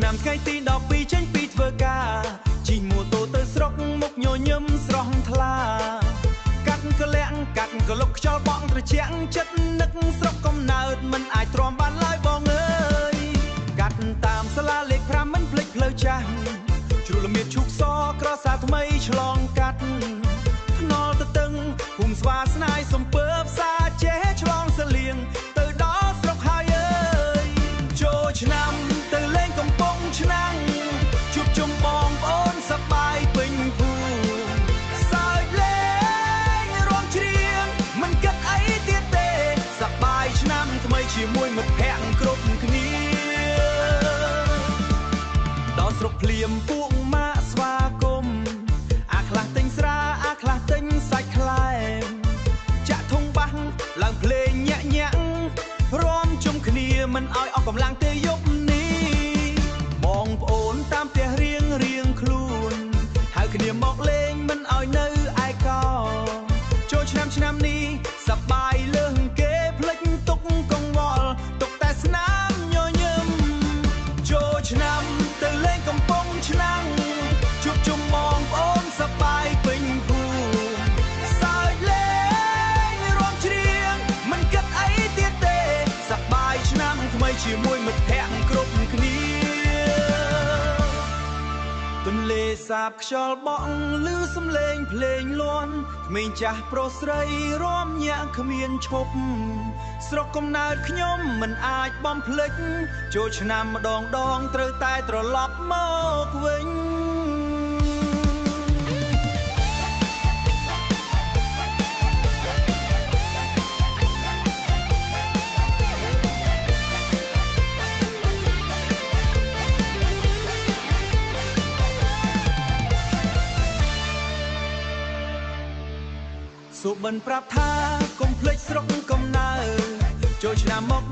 ឆ្នាំថ្ងៃទី12ចេញពីធ្វើការជិះម៉ូតូទៅស្រុកមុខញញឹមស្រស់ថ្លាកាត់កលាក់កាត់កលុកខ្យល់បក់ត្រជាក់ចិត្តនឹកស្រុកកំណើតមិនអាចទ្រាំបានឡើយបងអើយកាត់តាមសាលាលេខ5មិនភ្លេចផ្លូវចាស់ជ្រុលមៀតឈូកសក្រសាថ្មីឆ្លងកាត់ថ្នល់ទៅតឹងភូមិស្វាស្នាយសំពើផ្សារចេះឆ្លងសលៀងទៅដល់ស្រុកហើយអើយចូលឆ្នាំទៅលេងកំពង់ឆ្នាំងជួបជុំបងប្អូនសប្បាយពេញភូមិសើចលេងរាំច្រៀងមិនគិតអីទៀតទេសប្បាយឆ្នាំថ្មីជាមួយមិត្តភក្តិគ្រប់គ្នាដល់ស្រុកភ្លាមពួកម៉ាក់ស្វាគមន៍អាខ្លះទិញស្រាអាខ្លះទិញសាច់ខ្លែមចាក់ធុងបាសឡើងភ្លេងញាក់ញាក់រាំជុំគ្នាមិនឲ្យអស់កម្លាំងទេយប់នេះបងប្អូនតាមផ្ទះរៀងរៀងខ្លួនហៅគ្នាមកលេងមិនឲ្យនៅឯកោចូលឆ្នាំឆ្នាំនេះសប្បាយលើសគេភ្លេចទុកកង្វល់ទុកតែស្នាមញញឹមចូលឆ្នាំទៅលេងកំពង់ឆ្នាំងជួបជុំបងប្អូនសប្បាយពេញភូមិសើចលេងរាំច្រៀងមិនគិតអីទៀតទេសប្បាយឆ្នាំថ្មីជាមួយមិត្តភក្តិគ្រប់គ្នាទន្លេសាបខ្យល់បក់ឮសំឡេងភ្លេងលាន់ក្មេងចាស់ប្រុសស្រីរាំញាក់គ្មានឈប់ស្រុកកំណើតខ្ញុំមិនអាចបំភ្លេចចូលឆ្នាំម្ដងដងត្រូវតែត្រឡប់មកវិញសុបិនប្រាប់ថាកុំភ្លេចស្រុកកំណើតចូលឆ្នាំមក